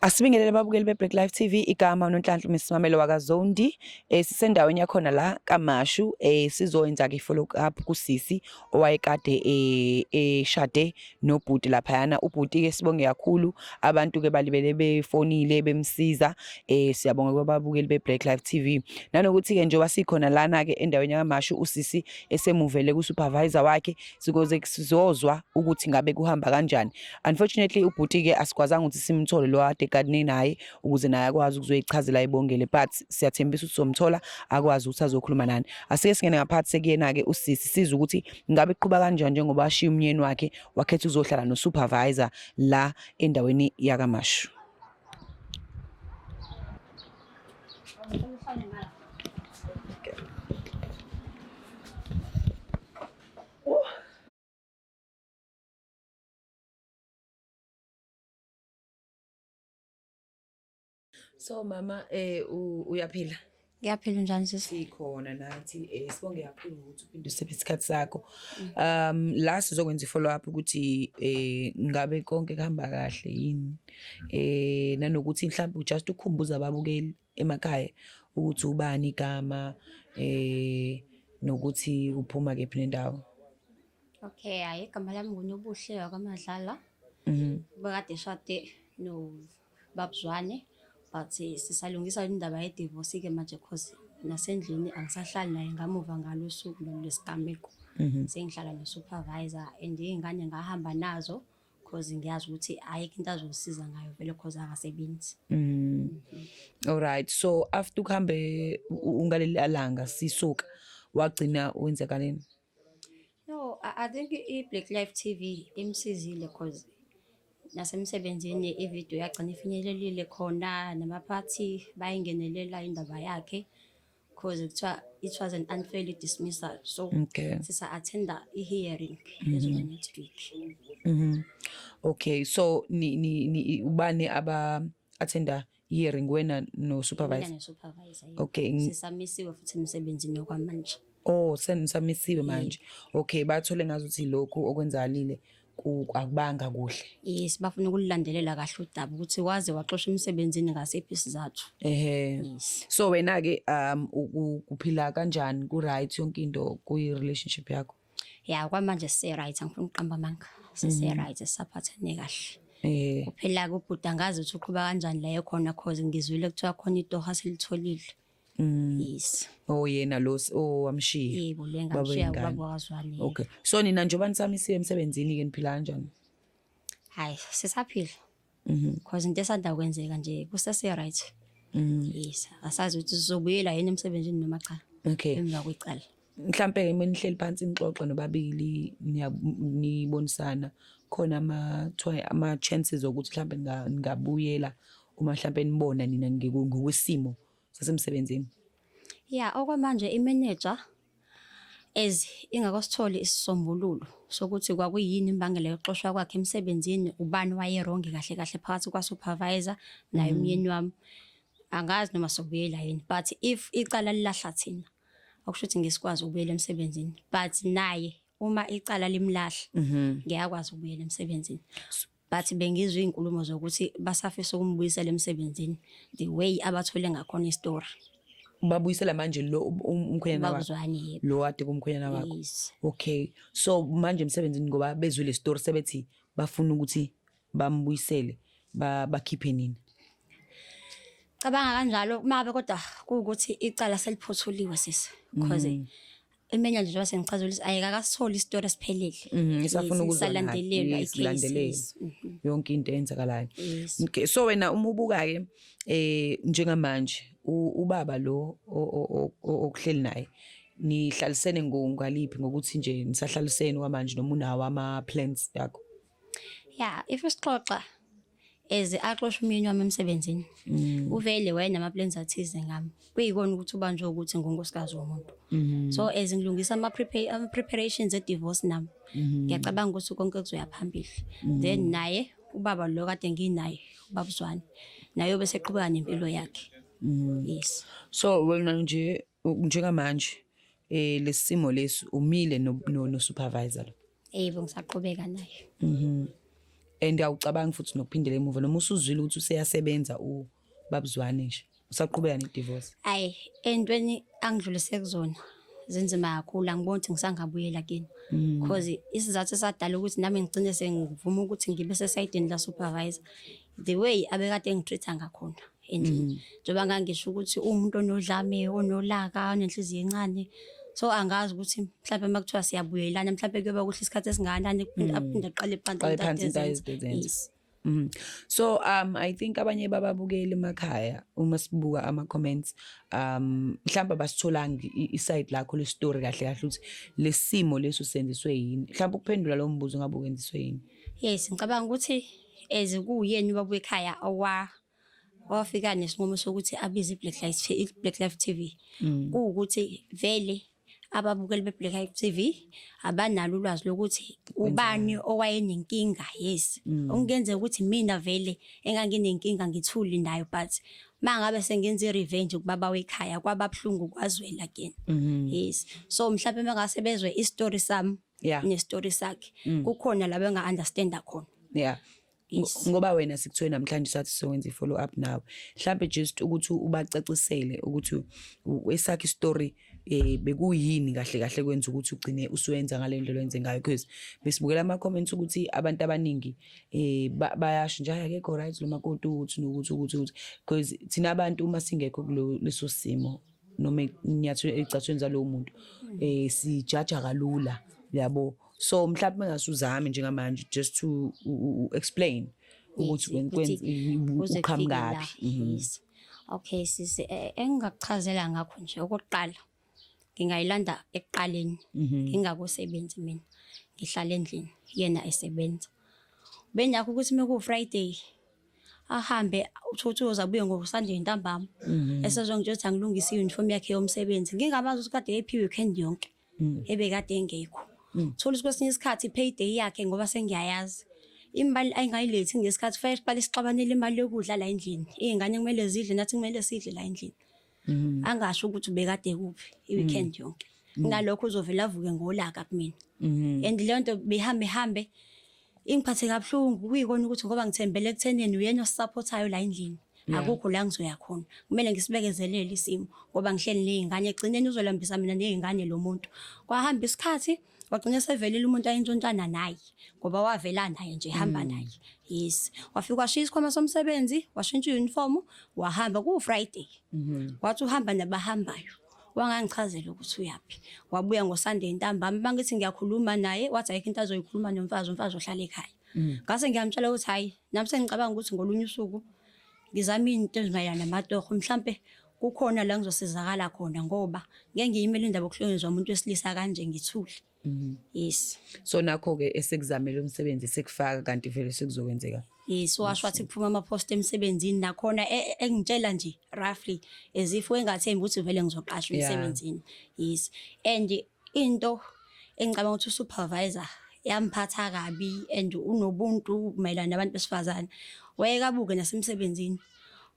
Asibingelele ababukeli be-Black Life TV, igama uNonhlanhla Misimamelo wakaZondi. Sisendaweni yakhona la kaMashu, sizoyenza ke follow up kusisi owayekade eshade nobhuti laphayana. Ubhuti ke sibonge kakhulu, abantu ke balibele befonile bemsiza. Siyabonga kubabukeli be-Black Life TV. Nanokuthi ke njengoba sikhona lana ke endaweni yakaMashu, usisi esemuvele ku-supervisor wakhe, sikoze sizozwa ukuthi ngabe kuhamba kanjani. Unfortunately ubhuti ke asikwazanga ukuthi simthole lo ade kade naye ukuze naye akwazi ukuzoyichazela ibongele, but siyathembisa ukuthi somthola akwazi ukuthi azokhuluma nani. Asike singene ngaphathi sekuyena ke usisi, sizwe ukuthi ngabe iqhuba kanjani njengoba ashiya umnyeni wakhe wakhetha uzohlala no supervisor la endaweni yakaMashu. So mama, uyaphila? Ngiyaphila, njani sisi? Sikhona nathi, sibonge kakhulu ukuthi uphinde usiphe isikhathi sakho. La sizokwenza i-follow up ukuthi ngabe konke kuhamba kahle yini. Nanokuthi mhlawumbe just ukukhumbuza ababukeli emakhaya ukuthi ubani igama, nokuthi uphuma kephi nendawo. Okay, hayi, igama lami nguNobuhle wakaMadlala. Bekade shade no Babuzwane, but sisalungisa indaba ye-divorce ke manje, cause nasendlini angisahlali naye ngamuva ngalo suku lolu lesigameko. Sengihlala no-supervisor and iy'ngane ngahamba nazo cause ngiyazi ukuthi ayikho into azosiza ngayo vele cause akasebenzi. All right. So after ukuhambe ungaleli langa sisuka, wagcina wenzakaleni? No, I think i-Black Life TV imsizile cause nasemsebenzini ividiyo yagcina ifinyelelile khona, namaphathi bayingenelela indaba yakhe cause kuthiwa it was an unfairly dismissal, so sisa-attenda i-hearing ezoba next week. Okay, so ni ubani aba attenda hearing, wena no supervisor? Mina ne-supervisor, yebo. Okay. Sisamisiwe futhi emsebenzini okwamanje. Oh, senisamisiwe manje. Okay, bathole ngazuthi lokhu okwenzakalile akubanga kuhle. Yes, bafuna ukulilandelela kahle udaba ukuthi waze waxoshwa emsebenzini ngasiphi isizathu. Yes. So wena ke kuphila kanjani, ku right yonke into kuyi relationship yakho? Ya, kwamanje sise right, angifuni ukuqamba amanga. Sise right, sisaphathene kahle. Kuphela ke ubhuti angazi ukuthi uqhuba kanjani la ekhona cause ngizwile kuthiwa khona itoho aselitholile. Yes. Oh, yena lo oh wamshiya. Yebo, le Baba ngamshiya wengane. ubaba wakazwane. Okay. So nina njengoba nisamisiwe emsebenzini ke, niphila kanjani? Hayi, sisaphila. Cause into esanda kwenzeka nje kusese right. Yes, asazi ukuthi sizobuyela yini emsebenzini noma cha. Emva kwecala. Mhlambe ke menihleli phansi nixoxa nobabili, nibonisana khona ama chances okuthi mhlambe ningabuyela uma mhlambe nibona nina ngokwesimo sasemsebenzini. Yeah, okwamanje i-manager as ingakasitholi isisombululo sokuthi kwakuyini imbangela yokuxoshwa kwakhe emsebenzini, ubani waye-wrong kahle kahle phakathi kwa-supervisor naye umyeni wami. Angazi noma sobuyela yini, but if icala lilahla thina, okusho ukuthi ngesikwazi ukubuyela emsebenzini, but naye uma icala limlahla ngiyakwazi ukubuyela emsebenzini. But bengizwe iy'nkulumo zokuthi basafisa ukumbuyisela emsebenzini the way abathole ngakhona isitori. Babuyisela manje lo umkhwenyana wakho? Babuzwane, yebo. Lo kade kumkhwenyana wakho. Yes. Okay. So manje emsebenzini ngoba bezwile story sebethi bafuna ukuthi bambuyisele, bakhiphe nini? Cabanga kanjalo mabe, kodwa kuwukuthi icala seliphothuliwe sisi, because imenya nje njengoba sengichazile ukuthi ayikakasitholi isitori esiphelele. Isafuna Yes, ukuzwa nayo. isalandelelwa Yes, i-case, ilandelelwe. yes. Yonke into eyenzakalayo. Yes. Okay, so wena uma ubuka ke njengamanje ubaba lo okuhleli naye, nihlalisene ngaliphi, ngokuthi nje nisahlalisene kwamanje noma unawo ama plans yakho? Yeah, if sixoxa as axosha umyeni wami emsebenzini, uvele wayenama plans athize ngami. Kuyikona ukuthi ubanjwe ukuthi ngunkosikazi womuntu. So as ngilungisa ama preparations e divorce nami, ngiyacabanga ukuthi konke kuzoya phambili. Then naye ubaba lo kade nginaye, ubabuzwane, naye bese eqhubeka nempilo yakhe. Yes. So wena nje njengamanje lesimo lesi umile no supervisor lo? Yebo, ngisaqhubeka naye. And awucabangi futhi nokuphindela emuva noma usuzwile ukuthi useyasebenza ubabuzwane nje, usaqhubeka ne-divorce? Ayi, entweni angidlulise kuzona zinzima kakhulu, angiboni ukuthi ngisangabuyela kini. Because isizathu esadala ukuthi nami ngigcine sengivuma ukuthi ngibe sesayidini la supervisor, the way abekade engitreat-a ngakhona endlini. Njengoba ngangisho ukuthi uwumuntu onodlame, onolaka, onenhliziyo encane. So angazi ukuthi mhlawumbe uma kuthiwa siyabuyelana, mhlawumbe kuyoba kuhle isikhathi esingakanani, kuphinde aphinde aqale phansi Qale into phansi ade into ezenza. ayezenza. Yes. So I think abanye bababukeli emakhaya, uma sibuka ama comments, mhlawumbe abasitholanga i-side lakho le story kahle kahle, ukuthi lesimo leso senziswe yini. Mhlawumbe ukuphendula lo mbuzo, ngabe ukwenziswe yini? Yes, ngicabanga ukuthi as kuyena ubaba wekhaya owa wafika nesinqumo sokuthi abize i-Black Life TV. Kuwukuthi vele ababukeli be-Black Life TV abanalo ulwazi lokuthi ubani owayenenkinga, yes. Okungenzeka ukuthi mina vele enganginenkinga ngithuli nayo, but mangabe sengenza i-revenge kubaba wekhaya, kwaba buhlungu, kwazwela kuyena. Yes. So mhlawumbe mangase bezwe i-story sami ne-story sakhe, kukhona la benga-understanda khona. Yes. Ngoba wena sikuthiwe namhlanje sathi sowenza i-follow up nawe, mhlambe just ukuthi ubacacisele ukuthi esakhe story bekuyini kahle kahle kwenza ukuthi ugcine usuwenza ngale ndlela owenze ngayo, because besibukela ama comments ukuthi abantu abaningi bayasho nje, "Hayi, akekho right lo makoti," ukuthi nokuthi ukuthi ukuthi, because thina abantu uma singekho kulo leso simo noma inyathelo ezicathweni zalowo muntu, sijaja kalula, yabo. So mhlawumbe engasuzami njengamanje just to explain ukuthi Yes, ukuthi kuze kufike la. uqhamukaphi. Yes. Okay sisi, engingakuchazela ngakho nje, okokuqala ngingayilanda ekuqaleni. Ngingakusebenzi mina, ngihlala endlini, yena esebenza. Benakho ukuthi uma ku Friday ahambe, uthuthu uzabuye ngo-Sunday ntambama, esezongitshela ukuthi angilungise i-uniform yakhe yomsebenzi, ngingamazi ukuthi kade eyiphi weekend yonke ebekade engekho. Thola ukuthi kwesinye isikhathi i-payday yakhe, ngoba sengiyayazi imali ayingayilethi ngesikhathi, fanele siqale sixabanele imali yokudla la endlini, iy'ngane kumele zidle, nathi kumele sidle la endlini. Angasho ukuthi ubekade kuphi i-weekend yonke. Kunalokho uzovela avuke ngolaka kumina, and leyo nto behambe hambe ingiphathe kabuhlungu, kuyikona ukuthi ngoba ngithembele ekuthenini uyena osupportayo la endlini, akukho la ngizoya khona, kumele ngisibekezelele isimo ngoba ngihleli ney'ngane, ekugcineni uzolambisa mina ney'ngane lo muntu. Kwahamba isikhathi, wagcina sevelile umuntu ayintshontshana naye, ngoba wavela naye nje, ehamba naye. Yes, wafika washiya isikhwama somsebenzi, washintsha i-uniform, wahamba ku-Friday, wathi uhamba nabahambayo, wangangichazela ukuthi uyaphi. Wabuya ngo-Sunday ntambama, bangithi ngiyakhuluma naye, wathi ayikho into azoyikhuluma nomfazi, umfazi ohlala ekhaya. Ngase ngiyamtshela ukuthi hhayi, nami sengicabanga ukuthi ngolunye usuku ngizame into ezimayelana namatoho, mhlampe kukhona la ngizosizakala khona, ngoba ngeke ngiyimele indaba yokuhlukunyezwa umuntu wesilisa kanje ngithule. Yes. So nakho-ke esekuzamele umsebenzi, sekufaka, kanti vele sekuzokwenzeka. Yes, washo wathi kuphuma ama-post emsebenzini nakhona, engitshela nje roughly as if engathembi ukuthi vele ngizoqashwa emsebenzini. Yes. And into engicabanga ukuthi usupervisor yamphatha kabi, and unobuntu mayelana nabantu besifazane. Wayekabuke nasemsebenzini.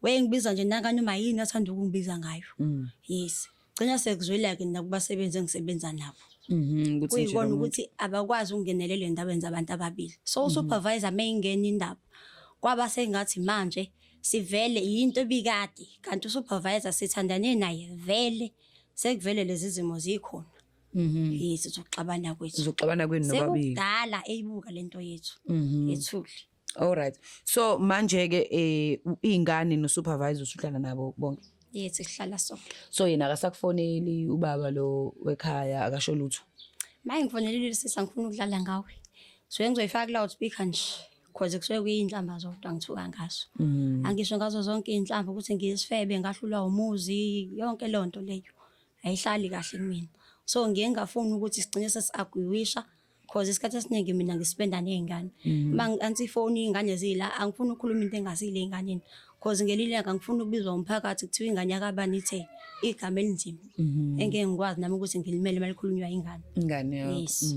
Wayengibiza nje nakanoma yini athanda ukungibiza ngayo. Yes. Gcina sekuzwela-ke nakubasebenzi engisebenza nabo. Ukuthi nje Kuyikona lo muntu- ukuthi abakwazi ukungenelela endabeni zabantu ababili. So usupervisor mayingena indaba, kwaba sengathi manje sivele yinto ebikade, kanti usupervisor sithandane naye vele, sekuvele lezi zimo zikhona. Yes, zokuxabana kwethu. Uzoxabana kwenu nobabili. Sekudala eyibuka lento yethu. Ethule. Alright, so manje-ke iy'ngane no-supervisor usuhlala nabo bonke? Yethu, sihlala sonke. So yena akasakufoneli ubaba lo wekhaya, akasho lutho? Maye ngifonelile sisi, angifuni ukudlala ngawe. So ngizoyifaka ku-loudspeaker nje, cause kusuke kuyinhlamba zodwa ngithuka ngazo. Angisho ngazo zonke iy'nhlamba ukuthi ngiyisifebe, ngahlulwa umuzi, yonke leyo nto leyo ayihlali kahle kumina. So ngiye ngingafuni ukuthi sigcine sesi-argueisha, cause isikhathi esiningi mina ngispenda ney'ngane. Uma ngi-answer ifoni iy'ngane zila, angifuni ukukhuluma into engasile ey'nganeni, cause ngelinye ilanga angifuni ukubizwa umphakathi kuthiwa ingane yakabani ithe igama elinzima engeke ngikwazi nami ukuthi ngilimele uma likhulunywa ingane. Ingane yakho. Yes.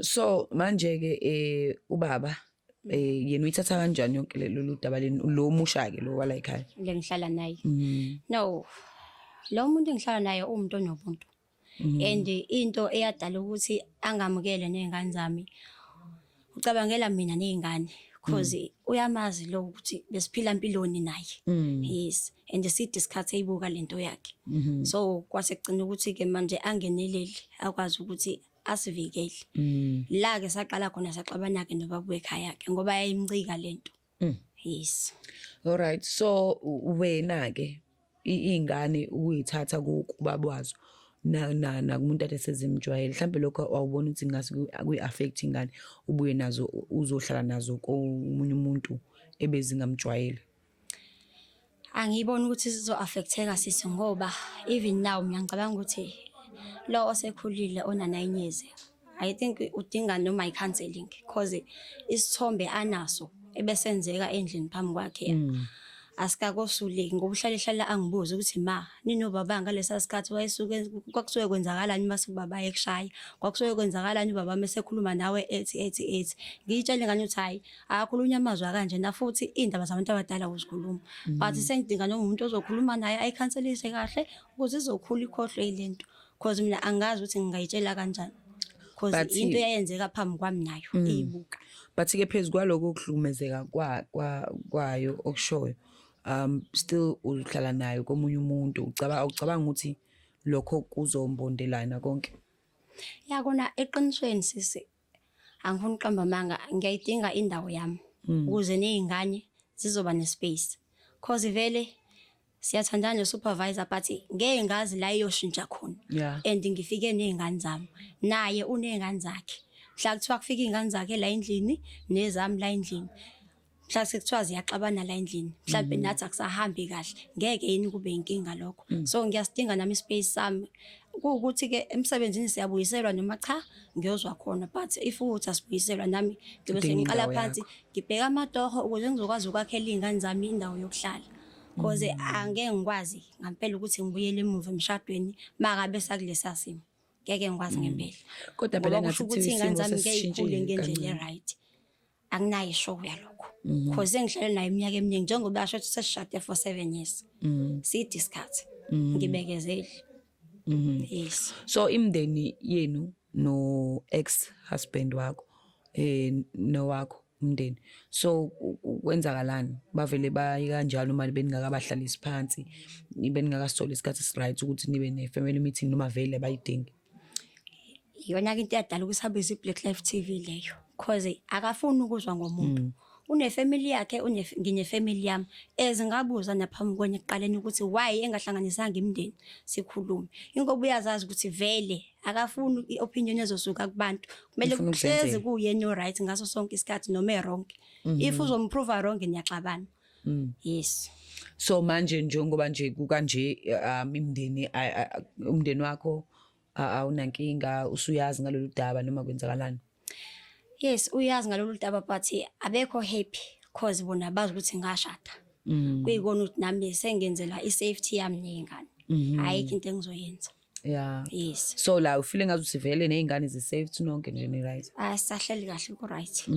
So manje-ke ubaba yena uyithatha kanjani yonke lolu daba leni, lo musha ke lo wala ekhaya? Le ngihlala naye. No. Lo muntu engihlala naye uwumuntu onobuntu. And into eyadala ukuthi angamukele ney'ngane zami, Ucabangela mina ney'ngane cause uyamazi lo ukuthi besiphila mpiloni naye. Yes, and side isikhathi eyibuka lento yakhe. So kwase kugcina ukuthi-ke manje angenelele akwazi ukuthi asivikele. La-ke saqala khona saxabana-ke nobaba wekhaya-ke ngoba yayimcika lento. Yes. Alright, so wena ke iy'ngane ukuyithatha kubaba wazo na na nakumuntu ade sezimjwayele, mhlambe lokho awubona ukuthi ngase kuyi-affect ingane, ubuye nazo uzohlala nazo komunye umuntu ebezingamjwayele? Angiyiboni ukuthi sizo-affect-eka sisi, ngoba even now mina ngicabanga ukuthi lo osekhulile ona-9 years, I think udinga noma i-counselling, cause isithombe anaso ebesenzeka endlini phambi kwakhe asikakosuleki, ngoba uhlale hlala angibuze ukuthi, "Ma, ninobaba ngalesa sikhathi wayesuke kwakusuke kwenzakalani mase ubaba ekushaya? Kwakusuke kwenzakalani ubaba mesekhuluma nawe ethi ethi ethi?" Ngiyitshele ngane ukuthi hhayi, akakhulunywa amazwi akanjena, futhi iy'ndaba zabantu abadala uzikhuluma, but sengidinga noma umuntu ozokhuluma naye ayikhanselise kahle ukuze izokhula ikhohlwe yile nto, cause mina angazi ukuthi ngingayitshela kanjani, cause into eyayenzeka phambi kwami nayo iyibuka. But-ke phezu kwaloko kuhlukumezeka kwayo okushoyo, still uhlala nayo komunye umuntu, ucabanga awucabanga ukuthi lokho kuzombondelana konke? Ya kona, eqinisweni sisi, angifuni ukuqamba amanga, ngiyayidinga indawo yami ukuze ney'ngane zizoba ne-space, cause vele siyathandana no-supervisor, but ngeke ngazi la iyoshintsha khona. And ngifike ney'ngane zami, naye uney'ngane zakhe. Mhla kuthiwa kufika iy'ngane zakhe la endlini nezami la endlini, mhla sekuthiwa ziyaxabana la endlini, mhlampe nathi akusahambi kahle, ngeke yini kube inkinga lokho? So ngiyasidinga nami ispace sami. Kuwukuthi-ke emsebenzini siyabuyiselwa noma cha, ngiyozwa khona, but if ukuthi asibuyiselwa, nami ngibe Udinga sengiqala indawo phansi yakho. ngibheka amatoho ukuze ngizokwazi ukwakhela iy'ngane zami indawo yokuhlala, cause angeke ngikwazi ngampela ukuthi ngibuyele emuva emshadweni mangabe sakulesa simo. Ngeke ngikwazi ngempela. Kodwa phela Ngoba ngathi kusho ukuthi kuthiwa iy'ngane isimo zami ngeke y'khule sesishintshile ngendlela kancane. e-right. Anginayo isure yalokho, cause sengihlale naye iminyaka eminingi, njengoba asho ukuthi sesishade for 7 years. Side isikhathi ngibekezele. Yes. So imindeni yenu no ex husband wakho nowakho umndeni, so kwenzakalani? Bavele baye kanjalo uma beningakabahlalisi phansi, beningakasitholi isikhathi esi-right ukuthi nibe ne-family meeting, noma vele bayidingi? Iyona-ke into eyadala ukuthi abize i-Black Life TV leyo, cause akafuni ukuzwa ngomuntu. Unefamily yakhe, nginefamily yami. As ngabuza naphambi kwenye ekuqaleni ukuthi why engahlanganisanga imindeni sikhulume. Ingoba uyazazi ukuthi vele akafuni i-opinion ezosuka kubantu. Kumele Ufuna kuhlezi ukuzenzela. kuyena o-right ngaso sonke isikhathi noma e-wrong. If uzomprova wrong, niyaxabana. Yes. So manje njengoba nje kukanje, imindeni umndeni wakho awunankinga, usuyazi ngalolu daba noma kwenzakalani? Yes, uyazi ngalolu daba, but abekho happy cause bona bazi ukuthi ngashada. Kuyikona ukuthi nami sengenzela i-safety yami ney'ngane. Ayikho into engizoyenza. Yes. So la ufile ngathi vele ney'ngane zi-safe, nonke nje ni-right? Asisahleli kahle, ku-right.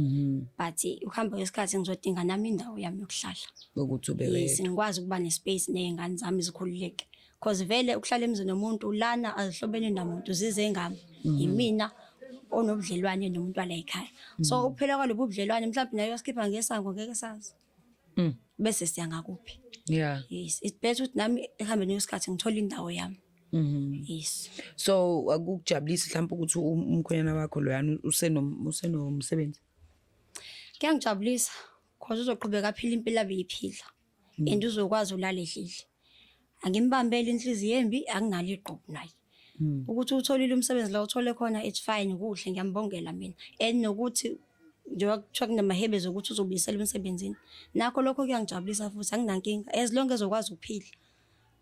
But ukuhamba kwesikhathi ngizodinga nami indawo yami yokuhlala. Ukuthi ube Yes, wedwa. ngikwazi ukuba ne-space ney'ngane zami zikhululeke. Cause vele ukuhlala emzini nomuntu lana azihlobene namuntu, zize ngami. Yimina onobudlelwane nomuntu wala ekhaya. So ukuphela kwalobu budlelwane, mhlawumbe naye uyasikhipha ngesango, ngeke sazi. Bese siya ngakuphi? Yes, it's better ukuthi nami ekuhambeni kwesikhathi ngithole indawo yami. Yes. So akukujabulisi mhlawumbe ukuthi umkhwenyana wakho loyana usenomsebenzi? Kuyangijabulisa cause uzoqhubeka aphile impilo abeyiphila and uzokwazi ulala edlile. Angimbambeli inhliziyo embi, anginalo igqubu naye. Ukuthi utholile umsebenzi la uthole khona, it's fine, kuhle, ngiyambongela mina. And nokuthi njengoba kuthiwa kunamahebezi ukuthi uzobuyisela emsebenzini, nakho lokho kuyangijabulisa futhi, anginankinga as long ezokwazi ukuphila.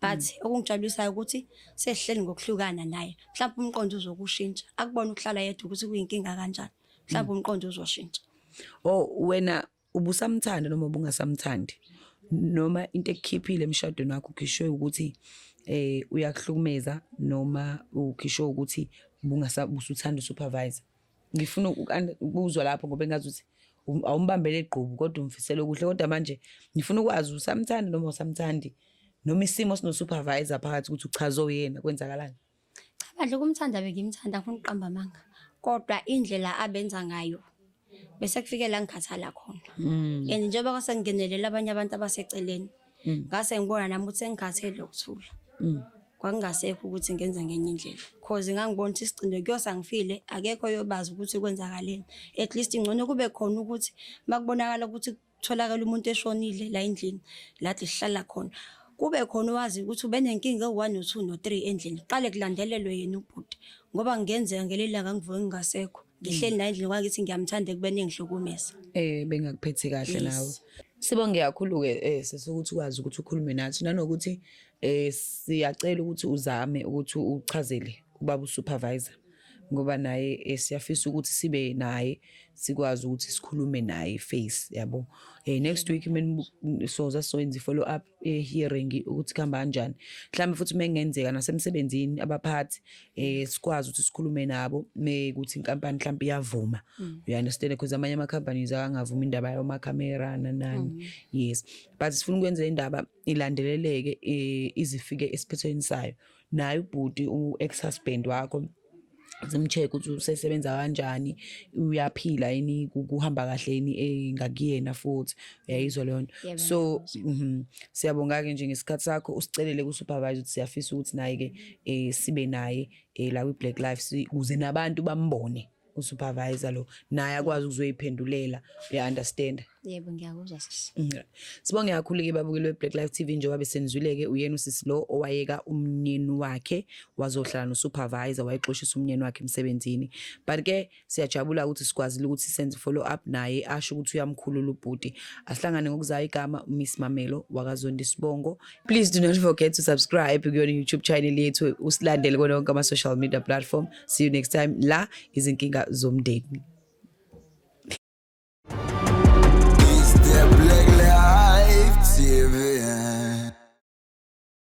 But okungijabulisayo ukuthi sesihleli ngokuhlukana naye. Mhlawumbe umqondo uzokushintsha, akubone ukuhlala yedwa ukuthi kuyinkinga kanjani. Mhlawumbe umqondo uzoshintsha. Oh, wena ubusamthanda noma ubungasamthandi, noma into ekukhiphile emshadweni wakho ukhishwe ukuthi uyakuhlukumeza, noma ukhishwe ukuthi usuthanda usupervisor? Ngifuna ukuzwa lapho, ngoba engazi ukuthi awumbambele egqubu kodwa umfisela okuhle, kodwa manje ngifuna ukwazi, usamthanda noma usamthandi, noma isimo sino-supervisor phakathi ukuthi uchaze oyena, kwenzakalani? Cha bandla, ukumthanda bengimthanda, ngifuna ukuqamba amanga. Kodwa indlela abenza ngayo Bese kufike la ngikhathala khona. And njengoba kwase kungenelela abanye abantu abaseceleni, ngase ngibona nami ukuthi sengikhathele ukuthula. Kwakungasekho ukuthi ngenze ngenye indlela. Cause ngangibona ukuthi isigcino kuyosa ngifile, akekho oyobazi ukuthi kwenzakaleni. At least ngcono kube khona ukuthi makubonakala ukuthi kutholakala umuntu eshonile la endlini la kade sihlala khona. Kube khona owazi ukuthi ubenenkinga ewu-one no-two no-three endlini. Kuqale kulandelelwe yena ubhuti. Ngoba kungenzeka ngelinye ilanga ngivuke ngingasekho. Ngihleli naye endlini kwangithi ngiyamthanda ekubeni engihlukumeza. Bengakuphethe kahle nawe. Yes. Sibonge kakhulu-ke sisi ukuthi ukwazi ukuthi ukhulume nathi nanokuthi siyacela ukuthi uzame ukuthi uchazele ubaba usupervisor ngoba naye siyafisa ukuthi sibe naye sikwazi ukuthi sikhulume naye face yabo. Next week soza soyenza i-follow up hearing ukuthi kuhamba kanjani. Mhlawumbe futhi mengenzeka nasemsebenzini abaphathi sikwazi ukuthi sikhulume nabo mekuthi inkampani mhlawumbe iyavuma. You understand, because amanye ama companies akangavumi indaba yamakhamera nanani. Yes, but sifuna ukwenza indaba ilandeleleke izifike esiphethweni sayo. Naye ubhuti u-ex husband wakho simcheck ukuthi usesebenza kanjani, uyaphila yini, kuhamba kahle yini ngakuyena futhi, uyayizwa leyo nto? Yebo, So siyabonga ke nje ngesikhathi sakho usicelele ku supervisor ukuthi siyafisa ukuthi naye ke sibe naye la kwi Black Life ukuze nabantu bambone usupervisor lo naye akwazi ukuzoyiphendulela, uya understand? Yebo, ngiyakuzwa sisi. Sibonge kakhulu ke babukeli be Black Life TV njengoba besenzwile ke uyena usisi lo owayeka umnyeni wakhe wazohlala no supervisor wayexoshisa umnyeni wakhe emsebenzini, but ke siyajabula ukuthi sikwazile ukuthi senze follow up naye asho ukuthi uyamkhulula ubhuti. Asihlangane ngokuzayo. Igama Miss Mamelo wakaZondi Sibongo. Please do not forget to subscribe kuyona YouTube channel yethu, usilandele kona wonke ama social media platform. See you next time la izinkinga zomndeni. It's the Black Life TV.